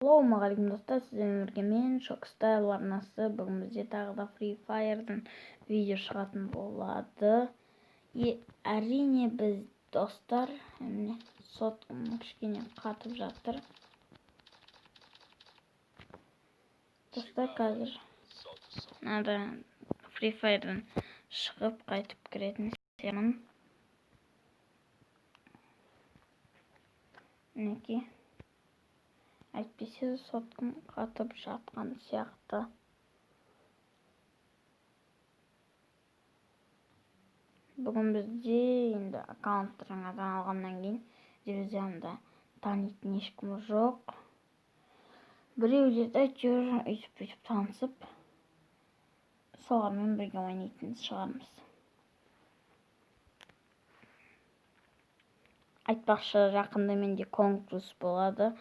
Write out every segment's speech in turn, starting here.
Ассалаумағалейкум, достар! Сіздермен бірге мен, Шок Стайл арнасы. Бүгін бізде тағы да Free Fire'дан видео шығатын болады. Әрине, біз, достар, міне, соткам кішкене қатып жатыр. Достар, қазір надо Free Fire'дан шығып қайтып кіретін сияқтымын. Мінекей. Әйтпесе соткам қатып жатқан сияқты. Бүгін бізде енді аккаунтты жаңадан алғаннан кейін дивизионда танитын ешкім жоқ. Біреулерді әйтеуір өйтіп-бүйтіп танысып, солармен бірге ойнайтын шығармыз. Айтпақшы, жақында менде конкурс болады.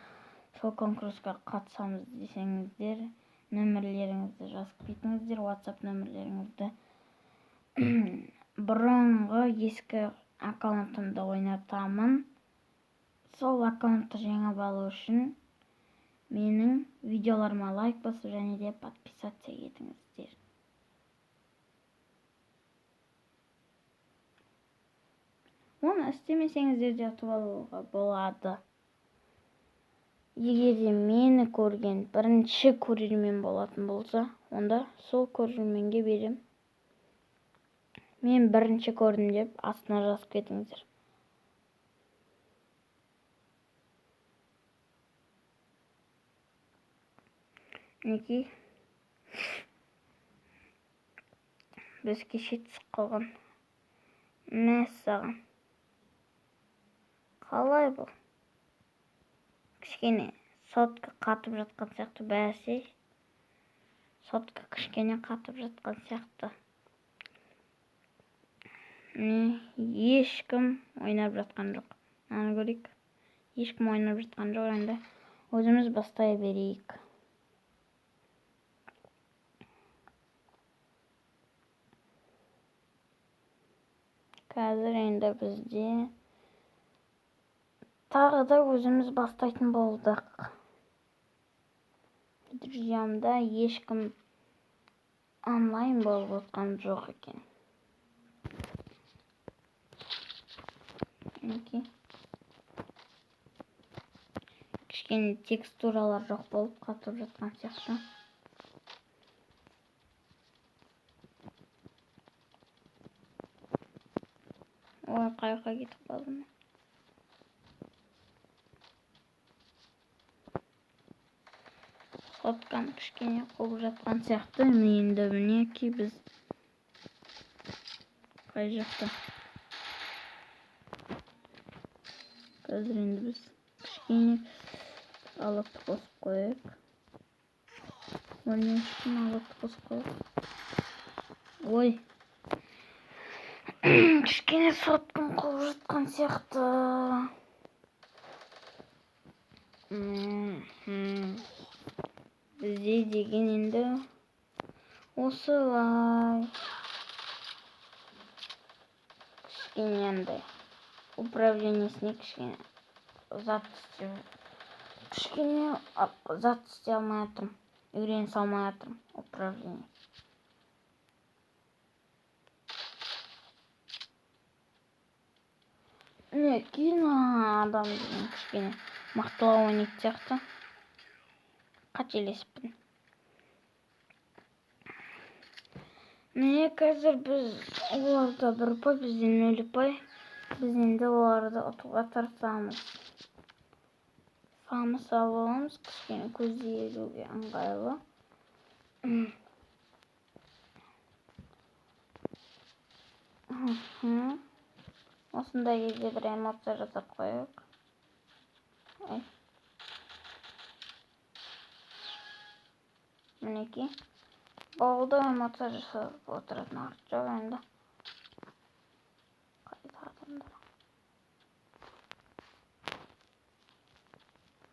Сол конкурсқа қатысамыз десеңіздер, нөмірлеріңізді жазып кетіңіздер, WhatsApp нөмірлеріңізді. Бұрынғы ескі аккаунтымды ойнатамын. Сол аккаунтты жеңіп алу үшін менің видеоларыма лайк басып және де подписаться етіңіздер. Оны істемесеңіздер де ұтып алуға болады. Егер де мені көрген бірінші көрермен болатын болса, онда сол көрерменге берем. Мен бірінші көрдім деп астына жазып кетіңіздер. Мінекей, біз кеше түсіп қалған. Мәссаған. Қалай бұл? Кішкене сотка қатып жатқан сияқты, бәсе. Сотка кішкене қатып жатқан сияқты. Міне, ешкім ойнап жатқан жоқ. Мынаны көрейік. Ешкім ойнап жатқан жоқ, енді өзіміз бастай берейік. Қазір енді бізде тағы да өзіміз бастайтын болдық. Друзьямда ешкім онлайн болып отқан жоқ екен. Мінекей. Кішкене текстуралар жоқ болып қатып жатқан сияқты. Ой, қай жаққа кетіп қалдым? Соткам кішкене қуып жатқан сияқты. Енді мінекей біз қай жақта? Қазір енді біз кішкене алапты қосып қояйық. Өлмес үшін алапты қосып қояйық. Ой. Кішкене соткам қуып жатқан сияқты. Бізде деген енді осылай. Кішкене андай управлениесіне кішкене зат істеу. Кішкене зат істей алмай жатырмын. Үйрене салмай жатырмын управление. Не, кейін адам деген кішкене мықтылау ойнайтын сияқты. Қателесіппін. Міне, қазір біз оларда бір ұпай, бізде 0 ұпай. Біз енді оларды ұтуға тырысамыз. Фамы салып аламыз, кішкене көзге ілуге ыңғайлы. Осындай кезде бір эмоция жасап қояйық. Ай. Мінекей. Болды, эмоция жасап отыратын уақыт жоқ енді. Қайда адамдар?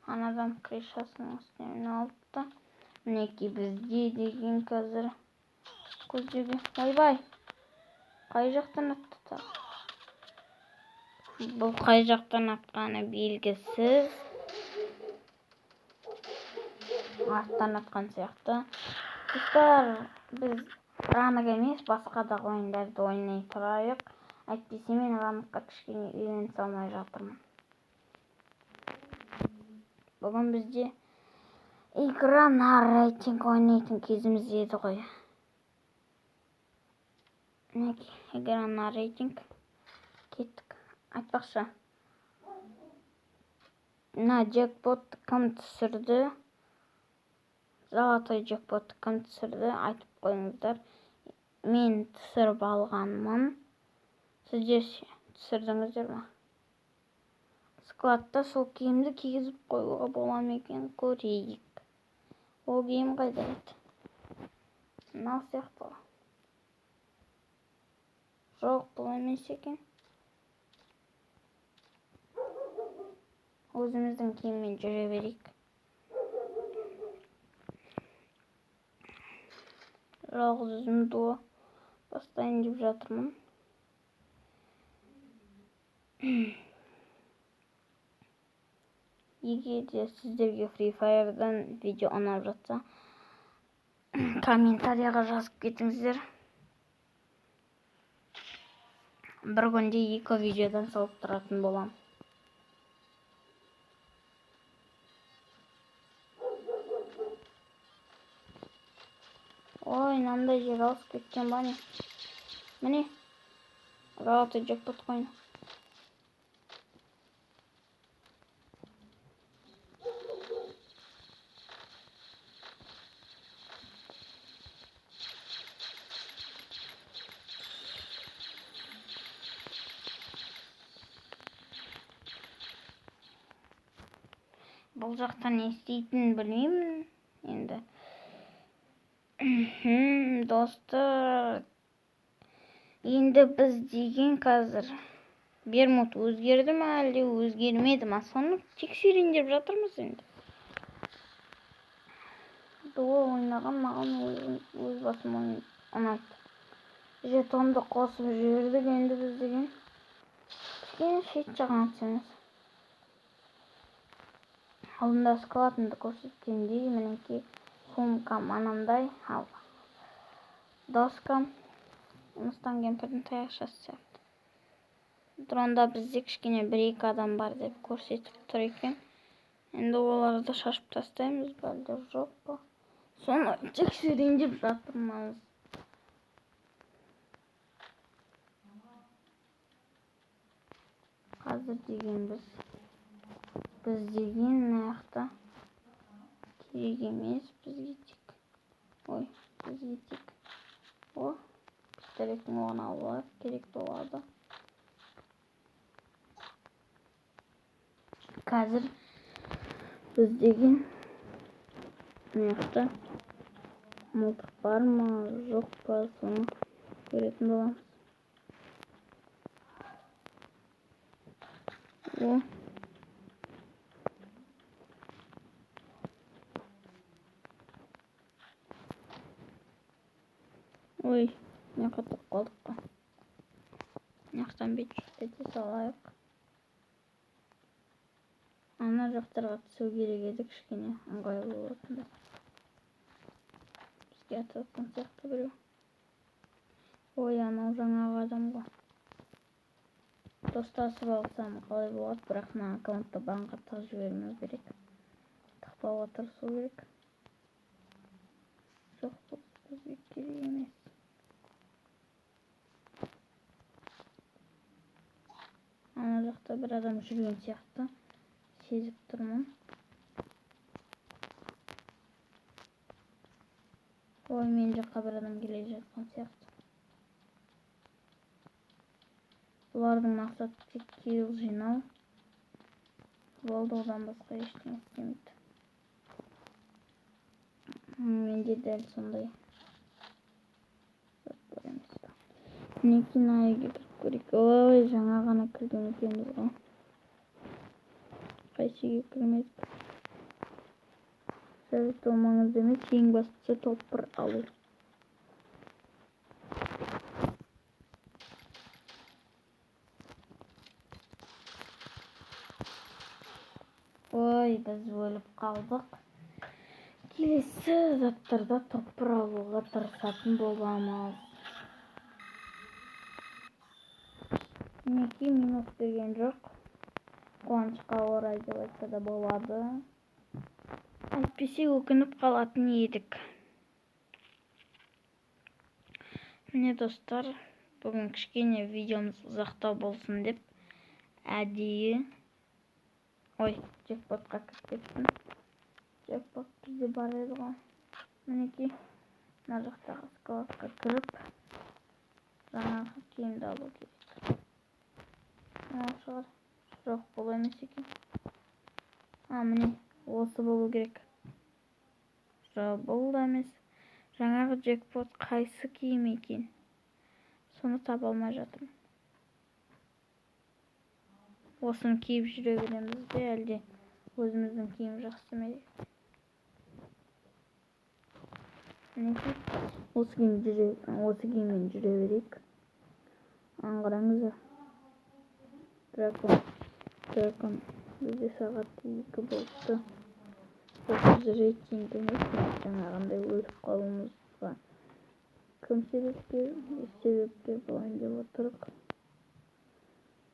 Анадан крышасының үстіне мініп алыпты. Мінекей, бізде деген қазір көздеуге. Ойбай! Қай жақтан атты тағы? Бұл қай жақтан атқаны белгісіз. Арттан атқан сияқты. Достар, біз ранг емес, басқа да ойындарды ойнай тұрайық. Әйтпесе мен рангқа кішкене үйрене алмай жатырмын. Бүгін бізде игра на рейтинг ойнайтын кезіміз еді ғой. Мінекей, игра на рейтинг. Кеттік. Айтпақшы, мына джекпотты кім түсірді? Золотой джекпотты кім түсірді? Айтып қойыңыздар. Мен түсіріп алғанмын. Сіздер түсірдіңіздер ме? Складта сол киімді кигізіп қоюға бола ма екен, көрейік. Ол киім қайда еді? Мынау сияқты ғой. Жоқ, бұл емес екен. Өзіміздің киіммен жүре берейік. Жалғыз өзім дуо бастайын деп жатырмын. Егер де сіздерге Free Fire'дан видео ұнап жатса, комментарияға жазып кетіңіздер. Бір күнде 2 видеодан салып тұратын боламын. Ой, мынандай жер ауысып кеткен ба не? Міне, золотой джекпот қойын. Бұл жақта не істейтінін білмеймін енді. Достар, енді біз деген қазір Бермуд өзгерді ме әлде өзгермеді ме, соны тексерейін деп жатырмыз енді. Дуо ойнаған маған өз басым ұнайды. Жетонды қосып жібердік енді біз деген. Кішкене шет жағына түсеміз. Алдында складымды көрсеткендей, мінекей сумкам анандай, ал доскам мыстан кемпірдің таяқшасы сияқты. Дронда бізде кішкене бір-екі адам бар деп көрсетіп тұр екен. Енді оларды шашып тастаймыз ба, әлде жоқ па? Соны тексерейін деп жатырмыз. Қазір деген біз деген мына жақта керек емес, бізге тек, ой, бізге тек, о, пистолеттің оғын алып алайық, керек болады. Қазір біз деген мына жақта мылтық бар ма, жоқ па, соны көретін боламыз. О. Ой, мына жаққа тұрып қалдық қой. Мына жақтан бет кете салайық. Ана жақтарға түсу керек еді, кішкене ыңғайлы болатын. Бізге атып жатқан сияқты біреу. Ой, анау жаңағы адам ғой. Достасып алсам қалай болады, бірақ мына аккаунтты банға тығып жібермеу керек. Тықпауға тырысу керек. Жоқ, бұл бізге керек емес. Ана жақта бір адам жүрген сияқты сезіп тұрмын. Ой, мен жаққа бір адам келе жатқан сияқты. Бұлардың мақсаты тек килл жинау. Болды, одан басқа ештеңе істемейді. Менде дәл сондай зат бар емес пе? Мінекей, мына үйге кіріп көрейік. Ой, жаңа ғана кірген екенбіз ғой. Қайсы үйге кірмедік? Сәбет ол маңызды емес, ең бастысы топ бір алу. Ой, біз өліп қалдық. Келесі заттарда топ-1 алуға тырысатын боламыз. Мінекей, минус берген жоқ. Қуанышқа орай деп айтса да болады. Әйтпесе өкініп қалатын едік. Міне достар, бүгін кішкене видеомыз ұзақтау болсын деп әдейі ой, джекпотқа кіріп кеттім. Джекпот бізде бар еді ғой. Мінекей, мына жақтағы складқа кіріп жаңағы киімді алу керек. Мынау шығар. Жоқ, бұл емес екен. Міне, осы болу керек. Жоқ, бұл да емес. Жаңағы джекпот қайсы киім екен? Соны таба алмай жатырмын. Осыны киіп жүре береміз бе, әлде өзіміздің киім жақсы ма? Мінекей, осы киіммен жүре берейік. Аңғараңыздар. Дракон, дракон. Бізде сағат 2 болыпты. Біз рейтинг емес, жаңағындай өліп қалуымызға кім себепкер, біз себепкер болайын деп отырық.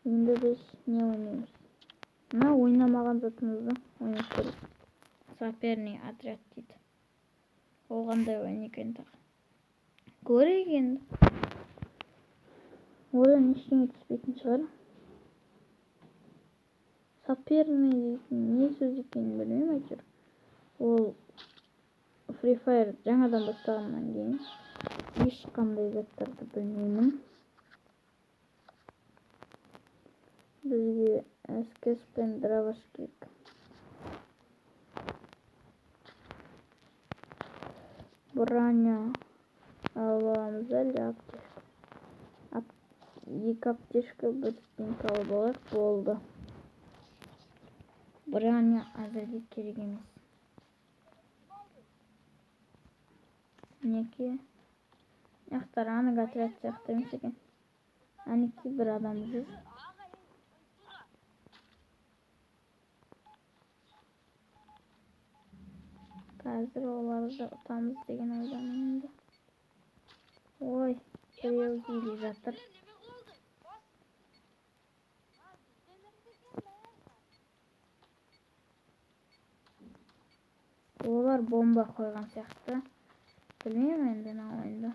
Енді біз не ойнаймыз? Мына ойнамаған затымызды ойнап көрейік. Саперный отряд дейді. Ол қандай ойын екен тағы? Көрейік енді. Одан ештеңе түспейтін шығар. Саперный дейтін не сөз екенін білмеймін әйтеуір. Ол Free Fire жаңадан бастағаннан кейін ешқандай заттарды білмеймін. Бізге СКС пен дробаш керек. Броня алып аламыз әлде аптечка? 2 аптечка, бір стенка алып алайық, болды. Броня әзірге керек емес. Мінекей, мына жақта ранг отряд сияқты емес екен. Әнекей бір адам жүр. Қазір оларды ұтамыз деген ойдамын енді. Ой, біреу келе жатыр. Олар бомба қойған сияқты. Білмеймін енді мына ойынды.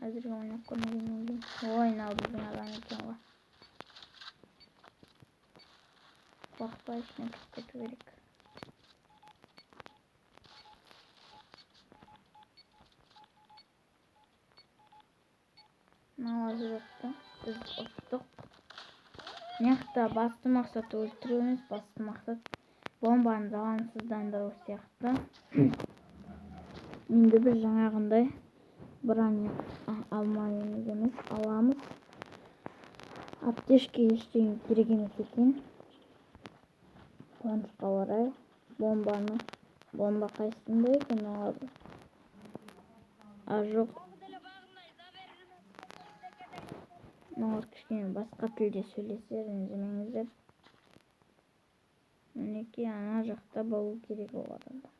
Әзірге ойнап көрмегеннен кейін. Ой, мынау біздің адам екен ғой. Қорықпай ішіне кіріп кету керек. Мынау әзір ұтты. Біз ұттық. Мына жақта басты мақсат өлтіру емес, басты мақсат бомбаны залалсыздандыру сияқты. Енді біз жаңағындай броня алмаймыз емес, аламыз. Аптечка ештеңе керек емес екен. Қуанышқа орай бомба қайсысында екен олар? Жоқ. Мыналар кішкене басқа тілде сөйлесе, ренжімеңіздер. Мінекей, ана жақта болу керек ол адамдар.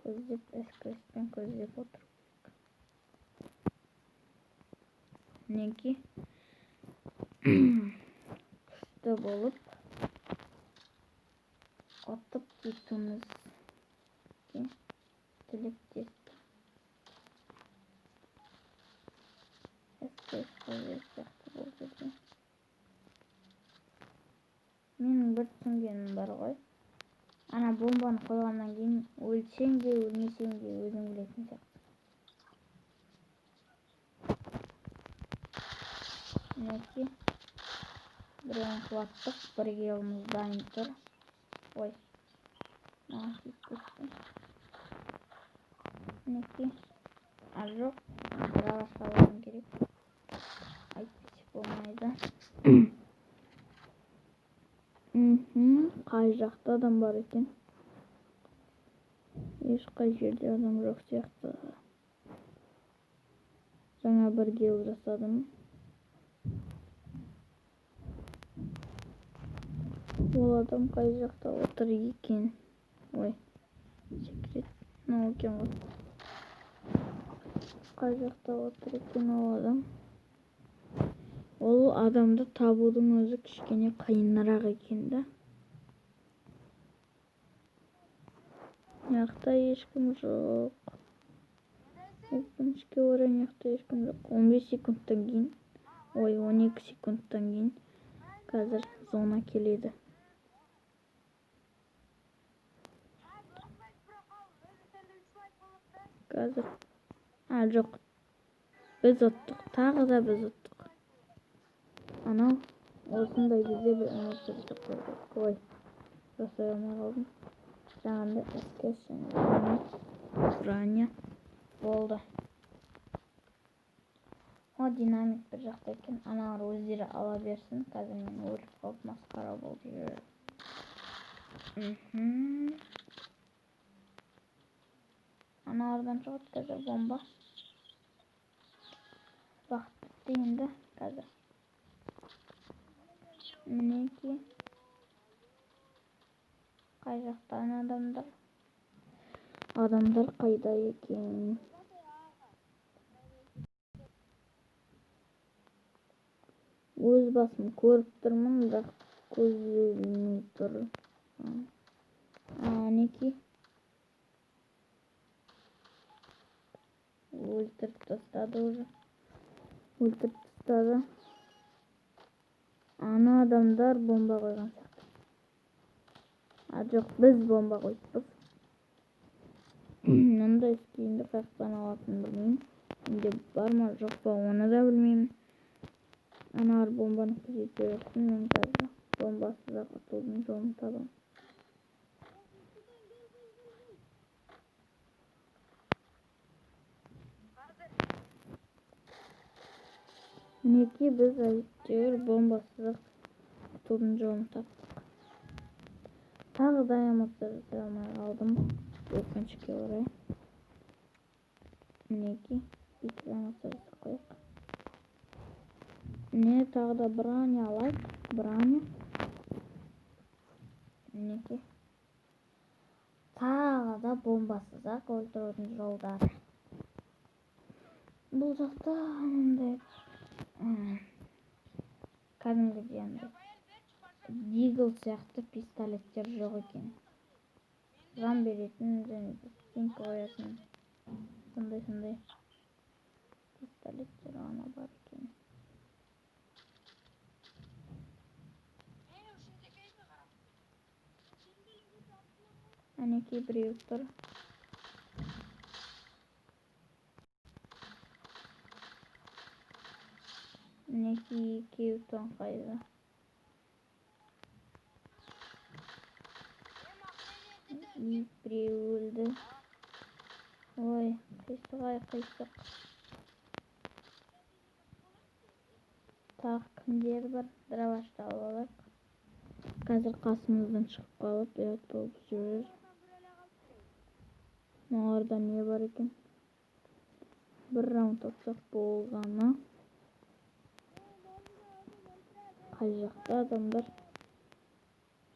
Көздеп, СКС-пен көздеп отыру керек. Мінекей, күшті болып ұтып кетуімізге тілектеспін. СКС қойып сияқты бұл жерде. Менің бір түсінгенім бар ғой. Ана бомбаны қойғаннан кейін өлсең де өлмесең де өзің білетін сияқты. Мінекей, біреуін құлаттық, бір киломыз дайын тұр. Ой, маған тиіп кетті. Мінекей, жоқ, дробашқа алуым керек. Әйтпесе болмайды. Қай жақта адам бар екен? Ешқай жерде адам жоқ сияқты. Жаңа бір килл жасадым. Ол адам қай жақта отыр екен? Ой. екен ғой. Қай жақта отыр екен ол адам? Ол адамды табудың өзі кішкене қиынырақ екен да. Мына жақта ешкім жоқ. Өкінішке орай мына жақта ешкім жоқ. 15 секундтан кейін, ой, 12 секундтан кейін қазір зона келеді. Қазір. А, жоқ. Біз ұттық. Тағы да біз ұттық. Анау осындай кезде бір эмоция жасап қою керек. Ой, жасай алмай қалдым. Жаңағындай СКС және броня болды. О, динамит бір жақта екен. Аналар өздері ала берсін. Қазір мен өліп қалып масқара болып жүр. Аналардан шығады қазір бомба. Уақыт бітті енді қазір. Мінекей. Қай жақтан адамдар? Адамдар қайда екен? Өз басым көріп тұрмын, бірақ көз ілмей тұр. Мінекей. Өлтіріп тастады уже. Өлтіріп тастады. Ана адамдар бомба қойған сияқты. А, жоқ, біз бомба қойыппыз. Мынандай скинді қаяқтан алатынын білмеймін. Менде бар ма, жоқ па, оны да білмеймін. Аналар бомбаны күзете берсін, мен қазір бомбасыз ақ ұтылудың жолын табамын. Мінекей біз әйтеуір бомбасыз ақ ұтылудың жолын таптық. Тағы да эмоция жасай алмай қалдым, өкінішке орай. Мінекей, бүйтіп эмоция жасап қояйық. Міне, тағы да броня алайық. Броня. Мінекей. Тағы да бомбасыз ақ өлтірудің жолдары. Бұл жақта мынандай, кәдімгідей андай дигл сияқты пистолеттер жоқ екен. Жан беретін және стенка қоятын сондай-сондай пистолеттер ғана бар екен. Әнекей біреу тұр. Мінекей екеуі тоңқайды. Біреу өлді. Ой, қисық ай, қисық. Тағы кімдер бар? Дробашты алып алайық. Қазір қасымыздан шығып қалып, ұят болып жүрер. Мыналарда не бар екен? Бір раунд ұтсақ болғаны. Қай жақта адамдар?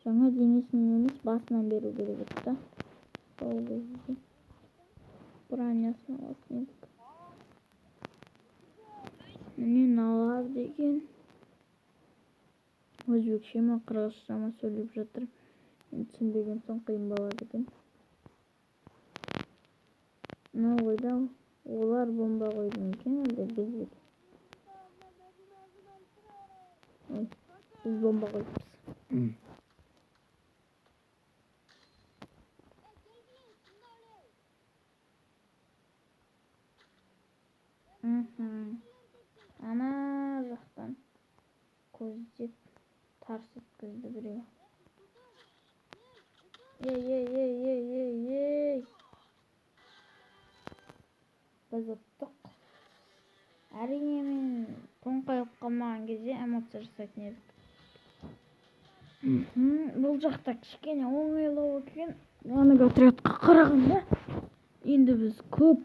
Жаңа денесінен емес, басынан беру керек еді да. Сол кезде бронясын алатын едік. Міне мыналар деген өзбекше ма, қырғызша ма сөйлеп жатыр. Мен түсінбеген соң қиын болады екен. Мынау қайда? Олар бомба қойды ма екен, әлде біз бе? Ой, біз бомба қойыппыз. Ана жақтан көздеп тарс еткізді біреу. Ей, ей, ей, ей, ей, ей. Біз ұттық. Әрине мен тоңқайып қалмаған кезде эмоция жасайтын едік. Бұл жақта кішкене оңайлау екен. Жаңағы отрядқа қарағанда енді біз көп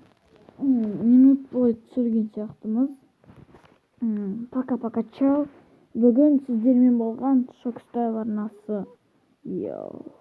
минут бойы түсірген сияқтымыз. Пока-пока, чао. Бүгін сіздермен болған Шокстайл арнасы. Йоу.